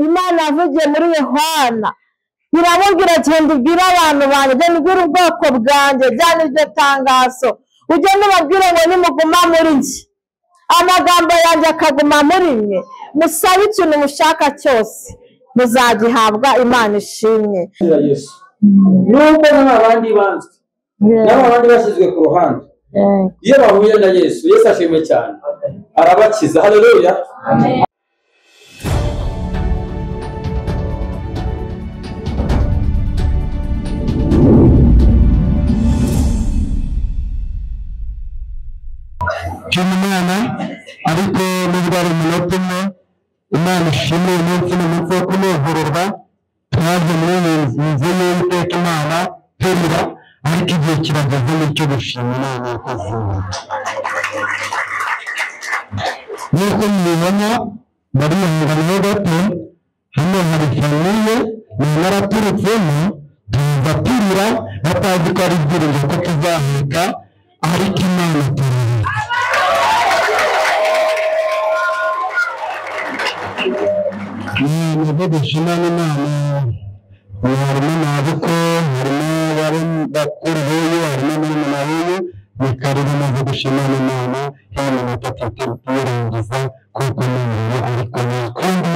Imana yavugiye muri Yohana iramubwira genda ubwire abantu banjye, genda ubwire ubwoko bwanjye, jyana iryo tangazo, ugende ubabwire ngo nimuguma muri njye, amagambo yanjye akaguma muri mwe, musabe ikintu mushaka cyose muzagihabwa. Imana ishimwe. Nubwo n'abandi banzwe, n'abandi bashyizwe ku ruhande, iyo bahuye na Yesu, Yesu ashimwe cyane, arabakiza. Haleluya. Amen. Imana ariko nubwo ari umunota umwe, Imana ishimwe. Uyu munsi ni umunsi wo kunezererwa, twaje muri iyi nzu y'Uwiteka Imana turira, ariko igihe kirageze nicyo gushima Imana yakoze. Nk'uko mubibona bariyunganaho gato, hano hari famille naraturutsemo, tuza turira batazi ko ari ibyiringiro ko tuzaheka, ariko Imana turira. Nabwo dushima Imana, harimo nabukwe, harimo bakuru b'uyu, harimo murumuna w'uyu, ni kare bamaze gushima Imana, hano batatu turangiza kuko ni ariko kandi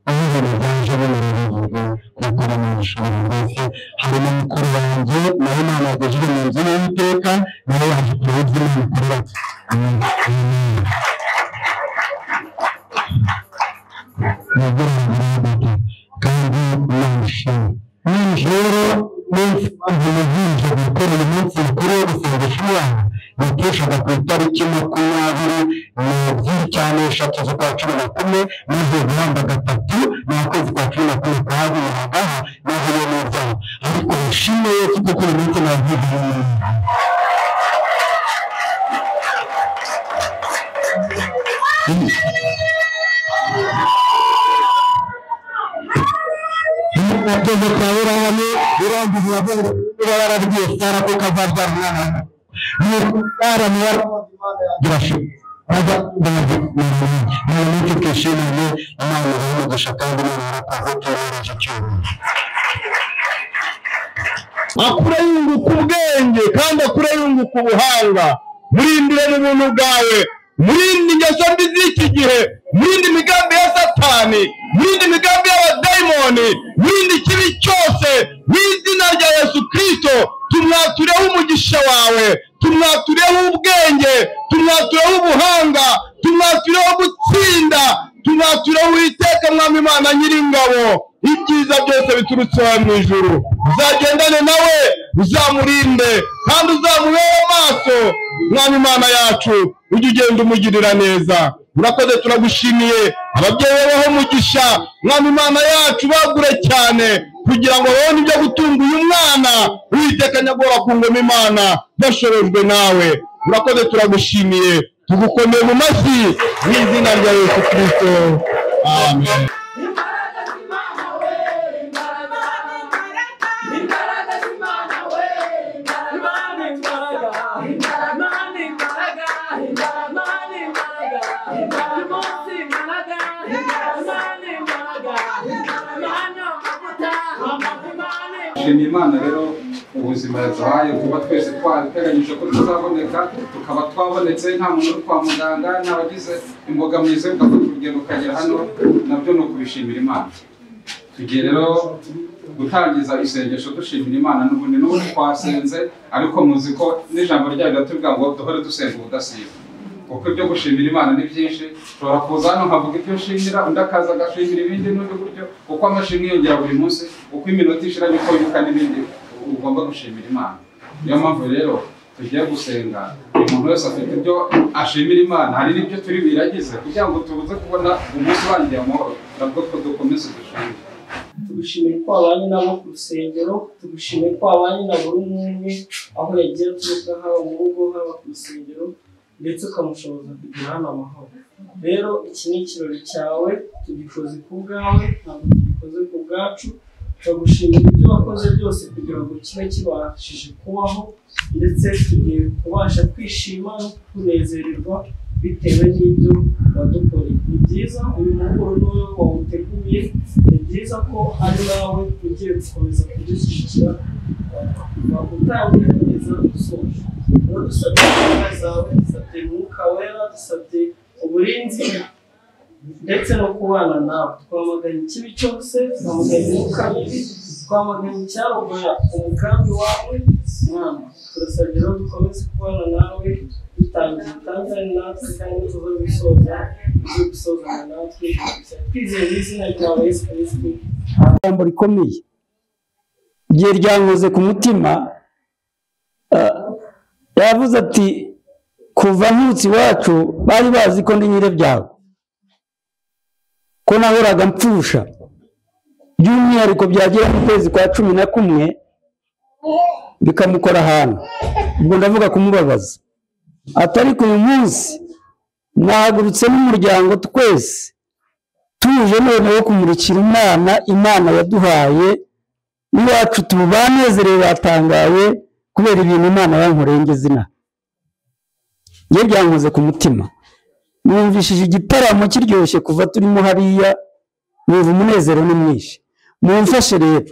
iyo ibintu byaje bimuruhije kuko bamwishura rwose. Harimo mukuru wanjye nawe Imana yagejeje mu nzu y'Uwiteka, nawe yaje kureba ibyo Imana ikorera. Kandi Imana ishimwe. Rero mpamvu nazinje gukora uyu munsi mukuru wo gusengesha Imana, nakeshaga ku itariki 23 cyane 3 z'ukwa 11, maze guhamba 3 n'ukwezi kwa 11 kwabiragaho nahuye n'ibyaha, ariko nshimwe Yesu kuko uyu munsi navuye. Nakoze kwa Aburahamu, birangije yarabwiye Sara ko kazabyara umwana. Nuko Sara niwe munsi twishimanye, Imana ibahe umugisha kandi Imana yarakoze, tuyohereje icyubahiro. Akure yunguka ubwenge kandi akure yunguka ubuhanga. Murindire mu buntu bwawe, murinde ingeso mbi z'iki gihe, murinde imigambi ya Satani, murinde imigambi y'abadayimoni, murinde ikibi cyose. Mu izina rya Yesu Kristo tumwatureho umugisha wawe, tumwatureho ubwenge, tumwatureho ubuhanga, tumwatureho gutsinda, tumwatureho Uwiteka Mwami Imana Nyiringabo. Ibyiza byose biturutse iwawe mu ijuru uzagendane nawe, uzamurinde kandi uzamubere amaso. Mwami Imana yacu, ujye ugenda umugirira neza. Urakoze, turagushimiye. Ababyeyi babaho umugisha, Mwami Imana yacu, bagure cyane kugira ngo babone ibyo gutunga uyu mwana. Uwiteka nyagora ku ngoma Imana bashorejwe nawe. Urakoze, turagushimiye, tugukomeye mu mashyi mu izina rya Yesu Kristo. Amen. Shima Imana rero ubuzima yaduhaye, kuba twese twateganyije ko tuzaboneka tukaba twabonetse, nta muntu uri kwa muganga, nta bagize imbogamizi, ugafata urugendo ukagera hano, nabyo ni ukubishimira Imana. Tugiye rero gutangiza isengesho dushimira Imana. N'ubundi n'ubu twasenze, ariko muzi ko n'ijambo ryayo riratubwira ngo duhore dusenga ubudasiba, kuko ibyo gushimira Imana ni byinshi. Ushobora kuza hano nkavuga ibyo nshimira, undi akaza agashimira ibindi n'undi buryo, kuko amashimwe yiyongera buri munsi, uko iminota ishira niko wibuka n'ibindi ugomba gushimira Imana. Niyo mpamvu rero tugiye gusenga, buri muntu wese afite ibyo ashimira Imana, hari n'ibyo turi biragize kugira ngo tubuze kubona umunsi urangiye amahoro, nabwo ko dukomeze dushimire. Tugushimiye ko wabanye nabo ku rusengero, tugushimiye ko wabanye na buri umwe aho yagiye aturuka, haba mu rugo haba ku rusengero, ndetse ukamushoboza kugira hano amahoro. Rero iki ni ikirori cyawe, tugikoze ku bwawe, ntabwo tugikoze ku bwacu. Turagushimira ibyo wakoze byose kugira ngo kibe kibashije kubaho, ndetse tugiye kubasha kwishima no kunezererwa bitewe n'ibyo wadukoreye. Ni byiza uyu muhuro niwe wawuteguye, ni byiza ko ari nawe ugiye gukomeza kudushyigikira kuva utangiye kugeza usoje. Rero dusabye imbaraga zawe, dusabye umwuka wera, dusabye uburinzi ndetse no kubana nawe. Twamaganye ikibi cyose, twamaganye imyuka mibi, twamaganye icyarogoya umugambi wawe Mwana. Turasabye rero dukomeze kubana nawe, dutangiye utangirane natwe kandi tuze gusoza, uze gusozana natwe, twizeye n'izina ryawe Yesu Kristo. Ijambo rikomeye igihe ryankoze ku mutima. Yavuze ati kuva nturutse iwacu bari bazi ko ndi nyirabyago, ko nahoraga mpfusha, by'umwihariko byagera mu kwezi kwa 11 bikamukora ahantu, ubwo ndavuga kumubabaza. Atari uyu munsi nahagurutse n'umuryango twese tuje noneho kumurikira Imana, Imana yaduhaye n'iwacu tubanezerewe, batangaye kubera ibintu Imana yankoreye ngeze inaha. Njye byankoze ku mutima, numvishije igitaramo kiryoshye kuva turimo hariya, numva umunezero ni mwinshi. Mumfashe rero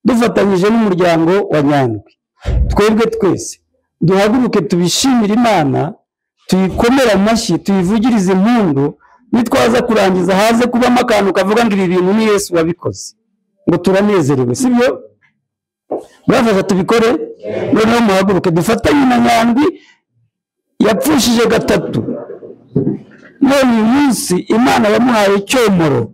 dufatanyije n'umuryango wa Nyandwi, twebwe twese duhaguruke tubishimire Imana, tuyikomere amashyi, tuyivugirize impundu. Nitwaza kurangiza haze kubamo akantu kavuga ngo ibi bintu ni Yesu wabikoze, ngo turanezerewe, sibyo? Murafasha tubikore. Noneho muhaguruke dufatanye na Nyandwi yapfushije 3, none uyu munsi Imana yamuhaye icyomoro.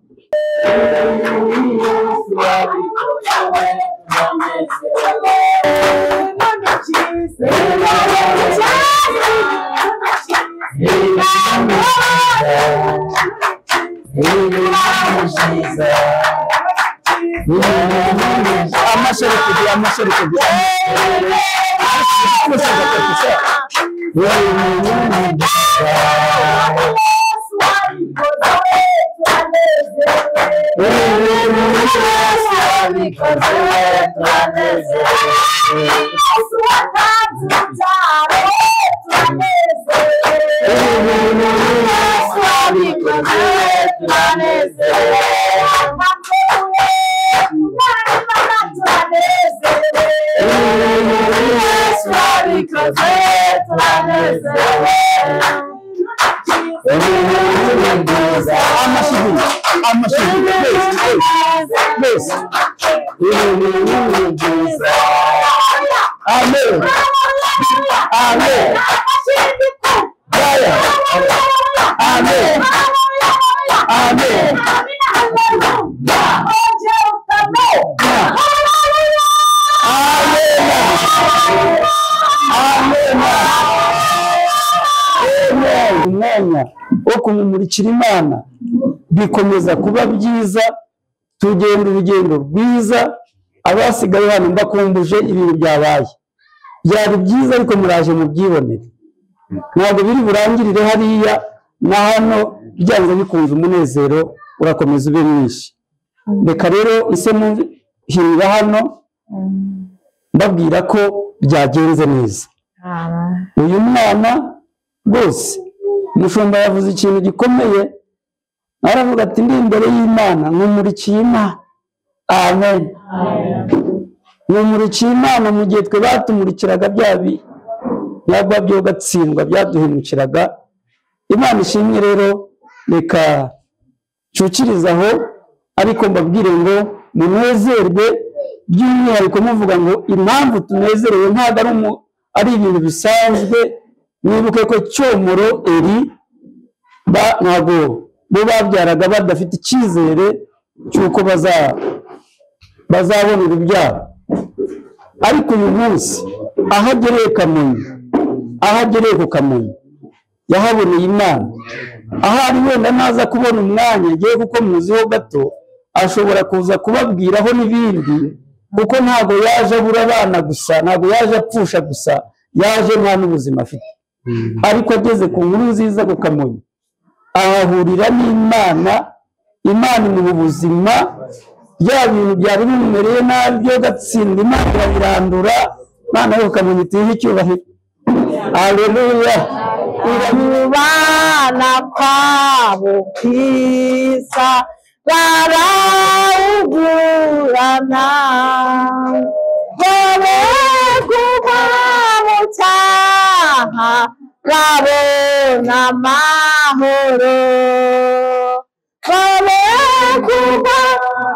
Umwanya wo kumumurikira Imana bikomeza kuba byiza, tugenda urugendo rwiza. Abasigaye hano mbakumbuje ibintu byabaye, byari byiza ariko muraje mubyibonere, ntabwo biri burangirire hariya na hano, byanze bikunze umunezero urakomeza ube mwinshi. Reka rero ise muhirira hano mbabwira ko byagenze neza. Uyu mwana rwose umushumba yavuze ikintu gikomeye, aravuga ati ndi imbere y'Imana nkumurikiye Imana. Amen. Nkumurikiye Imana mu gihe twe batumurikiraga bya byagwa byo gatsindwa byaduhemukiraga. Imana ishimwe rero, reka ncukirize aho, ariko mbabwire ngo munezerwe by'umwihariko muvuga ngo impamvu tunezerewe ntabwo ari ibintu bisanzwe. Mwibuke ko Cyomoro Eri ntabwo bo babyaraga badafite icyizere cy'uko bazabona urubyaro, ariko uyu munsi aho agereye Kamonyi, aho agereye ku Kamonyi yahaboneye Imana. Ahari wenda naza kubona umwanya ngiye kuko muziho gato, ashobora kuza kubabwiraho n'ibindi, kuko ntabwo yaje abura abana gusa, ntabwo yaje apfusha gusa, yaje nta n'ubuzima afite. Ariko ageze ku nkuru nziza ku Kamonyi ahahurira n'Imana, Imana imuha ubuzima, bya bintu byari bimumereye nabi byo gatsinda Imana irabirandura. Imana yo Kamonyi itihe icyubahiro. Haleluya. Kubana kwabo kwiza barawugurana, bobe kugwa mu cyaha babona amahoro, bobe kugwa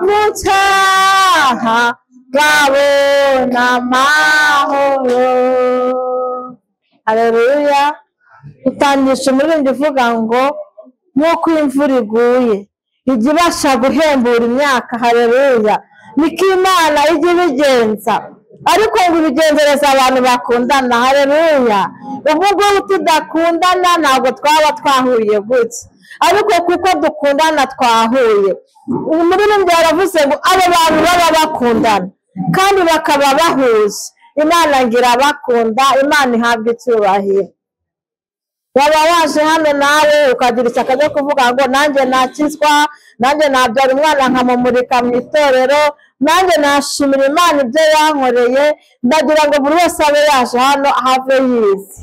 mu cyaha babona amahoro. Haleluya. Utangisha umuririmbyi uvuga ngo nk'uko imvura iguye ijya ibasha guhembura imyaka. Haleluya. Niko Imana ijya ibigenza, ariko ngo ibigenzereza abantu bakundana. Haleluya. Ubu ngubu tudakundana ntabwo twaba twahuye gutya, ariko kuko dukundana twahuye. Umuririmbyi yaravuze ngo abo bantu baba bakundana kandi bakaba bahuje, Imana ngira bakunda, Imana ihabwa icyubahiro. Waba waje hano nawe ukagira ishyaka ryo kuvuga ngo nanjye nakizwa, nanjye nabyara umwana nkamumurika mu itorero, nanjye nashimira Imana ibyo yankoreye. Ndagira ngo buri wese abe yaje hano ahave yize.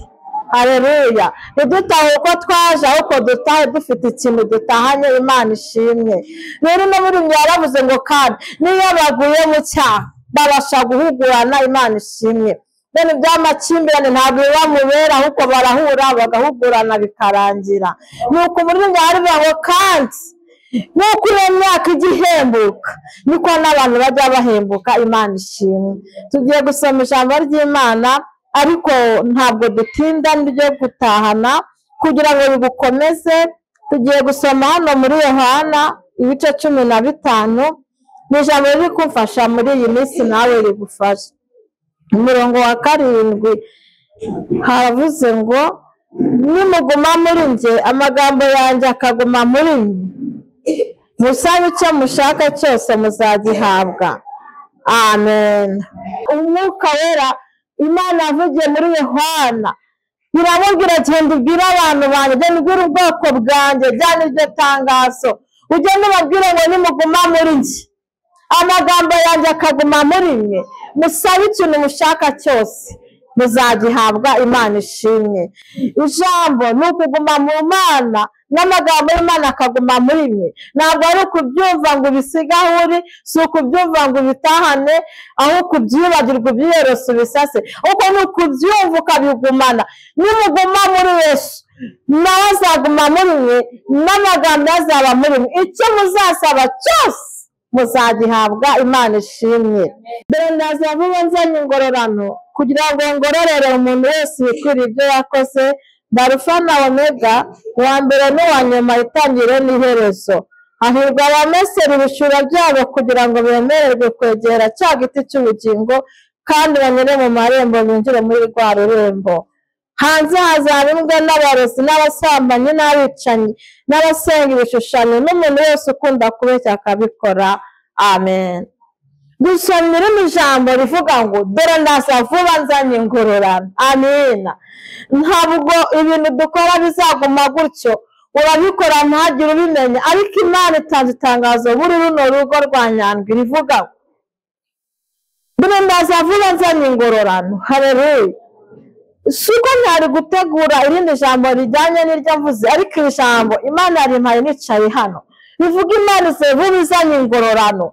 Haleluya. Ntidutahe uko twaje, ahubwo dutahe dufite ikintu dutahanye. Imana ishimwe. Rero no muri mwe yaravuze ngo kandi niyo baguye mu cyaha babasha guhugurana. Imana ishimwe. Bene by'amakimbirane ntabwo biba mubera, ahubwo barahura bagahugurana bikarangira. Nuko umuririmbyi yaravuze ngo kandi nk'uko iyo myaka ijya ihembuka niko n'abantu bajya bahembuka. Imana ishimwe. Tugiye gusoma ijambo ry'Imana, ariko ntabwo dutinda n'iryo gutahana kugira ngo bigukomeze. Tugiye gusoma hano muri Yohana ibice 15. Ni ijambo riri kumfasha muri iyi minsi, nawe rigufasha. Umurongo wa 7 haravuze ngo nimuguma muri njye, amagambo yanjye akaguma muri mwe, musabe icyo mushaka cyose muzagihabwa. Amen. Umwuka wera Imana yavugiye muri Yohana iramubwira genda ubwire abantu banjye, genda ubwire ubwoko bwanjye, jyana iryo tangazo, ugende ubabwire ngo nimuguma muri njye, amagambo yanjye akaguma muri mwe, musabe ikintu mushaka cyose muzagihabwa. Imana ishimwe. Ijambo ni ukuguma mu Mana n'amagambo y'Imana akaguma muri mwe. Ntabwo ari ukubyumva ngo ubisige aho uri, si ukubyumva ngo ubitahane, aho kubyibagirwa ubyiyorosa ubisase, ahubwo ni ukubyumva ukabigumana. Nimuguma muri Yesu nawe azaguma muri mwe, n'amagambo azaba muri mwe, icyo muzasaba cyose muzagihabwa. Imana ishimwe. Dore ndaza vuba nzanye ingororano kugira ngo ngororere umuntu wese ibikwiriye ibyo yakoze. Alufa na Omega, uwa mbere n'uwa nyuma, itangiriro n'iherezo. Hahirwa abamesera ibishura byabo kugira ngo bemererwe kwegera cya giti cy'ubugingo, kandi banyure mu marembo binjire muri rwa rurembo. Hanze hazaba imbwa n'abarozi n'abasambanyi n'abicanyi n'abasenga ibishushanyo n'umuntu wese ukunda kubeshya akabikora. Amen. Dusomye rino ijambo rivuga ngo dore ndaza vuba nzanye ingororano. Amina. Ntabwo ibintu dukora bizaguma gutyo, urabikora ntagire ubimenya, ariko Imana itanze itangazo muri runo rugo rwa Nyandwi rivuga ngo dore ndaza vuba nzanye ingororano. Haleluya. Si uko ntari gutegura irindi jambo rijyanye n'iryo mvuze, ariko iri jambo Imana yarimpaye nicaye hano rivuga Imana ize vuba izanye ingororano.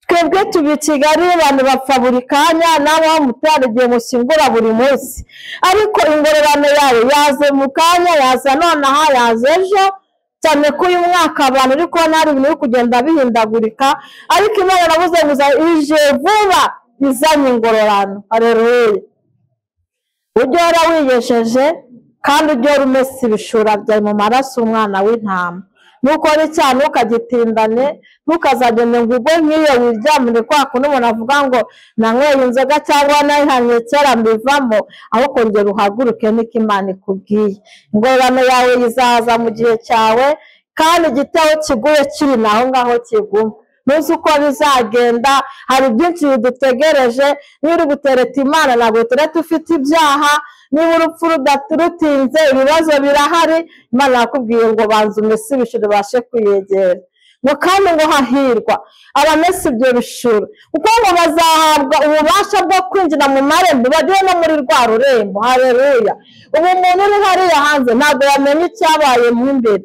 Twebwe tuba i Kigali, abantu bapfa buri kanya, nawe aho mutara igihe mushyingura buri munsi, ariko ingororano yawe yaze mu kanya, yaza nonaha, yaza ejo. Cyane ko uyu mwaka abantu uri kubona hari ibintu biri kugenda bihindagurika, ariko Imana yaravuze ngo ije vuba izanye ingororano. Haleluya. Ujye uhora wiyesheje kandi ujye uhora umesa ibishura byawe mu maraso umwana w'intama. Nukora icyaha ntukagitindane, ntukazagende ngo ugwe nk'iyo wiryamire kwa kundi umuntu avuga ngo nanyweye inzoga cyangwa nayihannye kera mbivamo, ahubwo ngera uhaguruke niko Imana ikubwiye. Ingororano yawe izaza mu gihe cyawe, kandi igiti aho kiguye kiri naho ngaho kiguma. Ntuzi uko bizagenda, hari byinshi bidutegereje. Niba uri gutereta Imana ntabwo utereta ufite ibyaha, niba urupfu rutinze ibibazo birahari, Imana yakubwiye ngo banza umese ibishura ubashe kuyegera. Ngo kandi ngo hahirwa abamesa ibyo bishura, kuko ngo bazahabwa ububasha bwo kwinjira mu marembo bagere no muri rwa rurembo. Haleluya! Ubu umuntu uri hariya hanze ntabwo yamenya icyabaye mo imbere.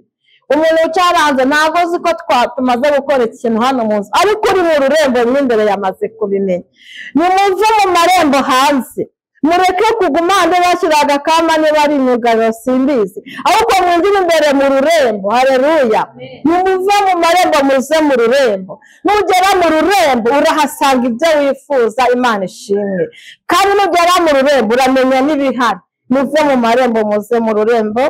Umuntu wicaye hanze ntabwo azi ko tumaze gukora ikintu hano mu nzu, ariko uri mu rurembo mo imbere yamaze kubimenya. Nimuve mu marembo hanze, mureke kuguma hano bashyiraga akama niba ari imyugariro simbizi, ahubwo mwinjire imbere mu rurembo. Haleluya! Nimuve mu marembo muze mu rurembo. Nugera mu rurembo urahasanga ibyo wifuza. Imana ishimwe. Kandi nugera mu rurembo uramenya n'ibihari. Muve mu marembo muze mu rurembo,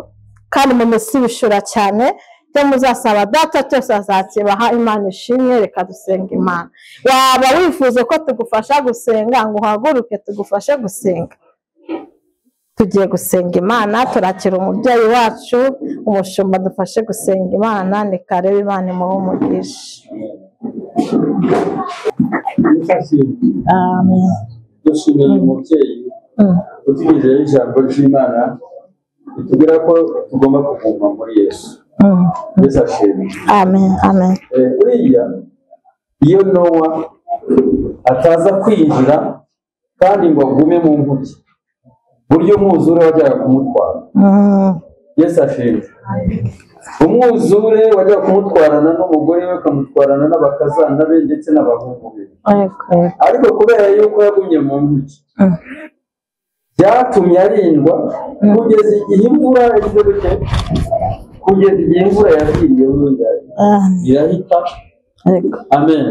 kandi mumese ibishura cyane. Icyo muzasaba data cyose azakibaha. Imana ishimwe. Reka dusenga Imana. Waba wifuza ko tugufasha gusenga, ngo uhaguruke tugufashe gusenga. Tugiye gusenga Imana, turakira umubyeyi wacu umushumba dufashe gusenga Imana. Ni karebe, Imana imuhe umugisha. Amen. Dushimiye umubyeyi utugejejeho ijambo ry'Imana ritubwira ko tugomba kuguma muri Yesu. Yesu ashimwe. Amen. Amen. Buriya iyo Nowa ataza kwinjira kandi ngo agume mu nkuge, buryo umwuzure wajyaga kumutwara. Yesu ashimwe. Umwuzure wajyaga kumutwarana n'umugore we, akamutwarana n'abakazana be ndetse n'abahungu be. Ariko kubera yuko yagumye mu nkuge, byatumye arindwa kugeza igihe imvura yagize gute, kugeza igihe imvura yagiye irahita. Amen.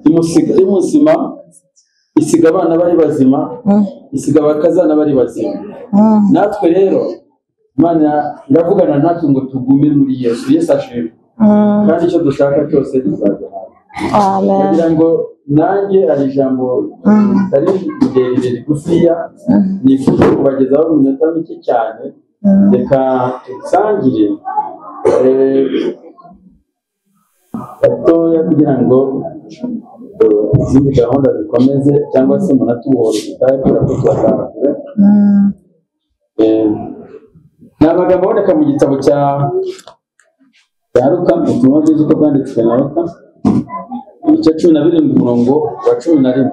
Imusiga imuzima, isiga abana bari bazima, isiga abakazana bari bazima. Natwe rero Imana iravugana natwe ngo tugume muri Yesu. Yesu ashimwe. Kandi icyo dushaka cyose tuzagihabwa. Amen. Kugira ngo nanjye hari ijambo ritari rirerire rigufiya nifuza kubagezaho mu minota mike cyane. Reka dusangire gatoya kugira ngo izindi gahunda zikomeze, cyangwa se munatubohore dutahe kubera ko turataha kure. Ni amagambo aboneka mu gitabo cya Luka, ubutumwa bwiza uko bwanditswe na Luka, ibice 17 umurongo wa 11.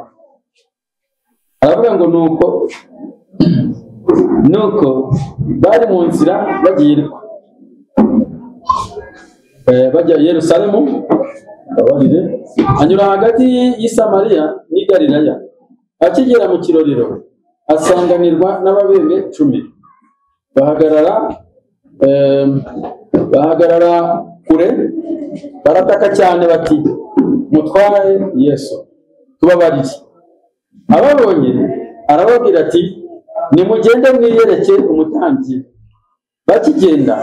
Aravuga ngo nuko bari mu nzira bagiye Yeriko, bajya i Yerusalemu, babarire, anyura hagati y'i Samariya n'i Galilaya. Akigera mu kirorero asanganirwa n'ababembe 10, bahagarara kure, barataka cyane bati mutware Yesu, tubabarire. Ababonye arababwira ati nimugende mwiyereke umutambyi. Bakigenda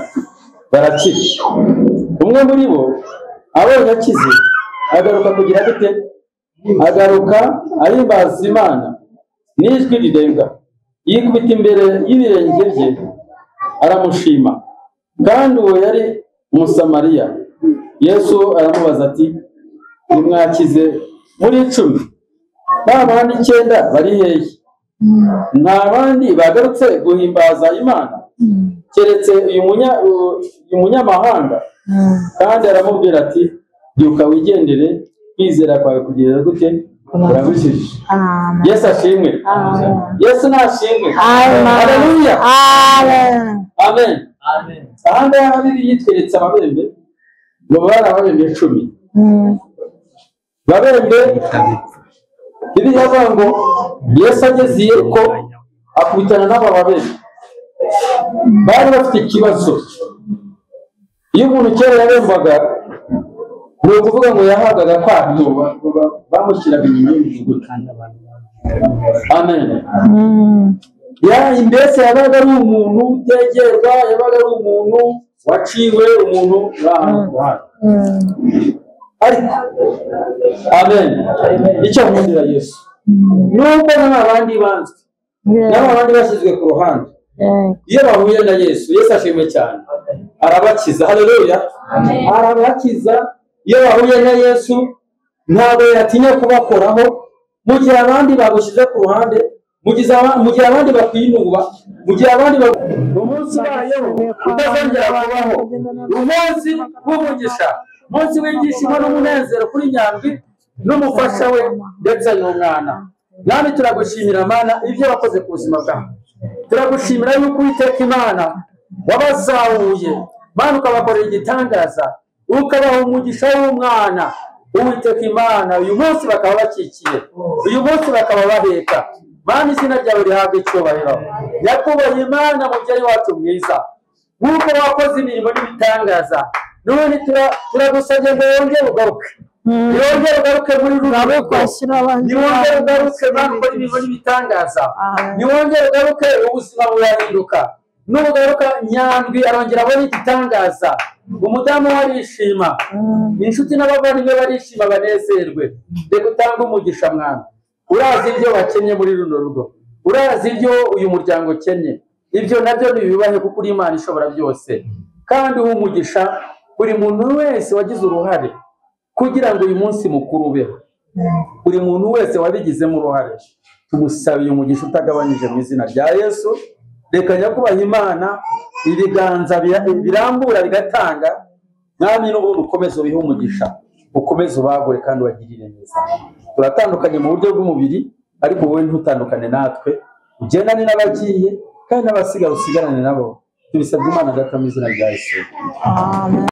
barakira. Umwe muri bo abonye akize agaruka kugira gute? Agaruka ahimbaza Imana n'ijwi rirenga, yikubita imbere y'ibirenge bye aramushima. Kandi uwo yari Umusamariya. Yesu aramubaza ati nimwakize muri 10, ba bandi 9 bari hehe? Nta bandi bagarutse guhimbaza Imana keretse uyu munyamahanga? Kandi aramubwira ati byuka wigendere, kwizera kwawe kugirira gute? Uragukijije. Yesu ashimwe. Yesu nashimwe. Haleluya. Amen. Aha ngaha Bibiliya yitweretse ababembe, ngo bari ababembe 10. Babembe, Bibiliya ivuga ngo Yesu ageze i Yeriko akubitana n'aba babembe. Bari bafite ikibazo. Iyo umuntu kera yabembaga, ni ukuvuga ngo yahabwaga akato, bamushyiraga inyuma y'umudugudu. Amen. Mbese yabaga ari umuntu utegerwa, yabaga ari umuntu waciwe, umuntu uri ahantu ku ruhande. Ariko amen, icyo nkundira Yesu nubwo n'abandi banzwe, n'abandi bashyizwe ku ruhande, iyo bahuye na Yesu, Yesu ashimwe cyane, arabakiza. Haleluya, arabakiza. Iyo bahuye na Yesu ntabwo yatinya kubakoraho. Mu gihe abandi bagushyize ku ruhande, mu gihe abandi bakwinuba, mu gihe abandi umunsi ubayeho utazongera kubaho, umunsi w'umugisha, Umunsi w'ibyishimo n'umunezero kuri Nyandwi n'umufasha we ndetse n'umwana. Mwami, turagushimira Mana ibyo wakoze ku buzima bwawe. Turagushimira yuko Uwiteka Imana wabazahuye, Mana ukabakorera igitangaza, ukabaha umugisha w'umwana. Uwiteka Imana, uyu munsi bakaba bakikiye, uyu munsi bakaba baheka. Mana, izina ryawe rihabwe icyubahiro. Nyakubahwa Imana, mubyeyi wacu mwiza, nk'uko wakoze imirimo n'ibitangaza, n'ubundi turagusabye ngo wongere ugaruke, wongere ugaruke muri runo rugo, niwongere ugaruke Mana ukora imirimo n'ibitangaza, niwongere ugaruke ubuzima burahinduka. Nugaruka Nyandwi arongera abone igitangaza, umudamu we arishima, inshuti n'abavandimwe barishima banezerwe. Reka utange umugisha Mwami. Urazi ibyo bakennye muri runo rugo, urazi ibyo uyu muryango ukennye, ibyo nabyo nibibahe kuko uri Imana ishobora byose. Kandi uha umugisha buri muntu wese wagize uruhare kugira ngo uyu munsi mukuru ubeho, buri muntu wese wabigizemo uruhare tumusabiye umugisha utagabanyije mu izina rya Yesu. Reka nyakubahwa Imana, ibiganza birambura bigatanga, Mwami n'ubundi ukomeze ubihe umugisha, ukomeze ubagure kandi ubagirire neza. Turatandukanye mu buryo bw'umubiri, ariko wowe ntutandukane natwe, ugendane n'abagiye kandi n'abasigaye usigarane nabo. Tubisabye Imana Data mu izina rya Yesu. Amen.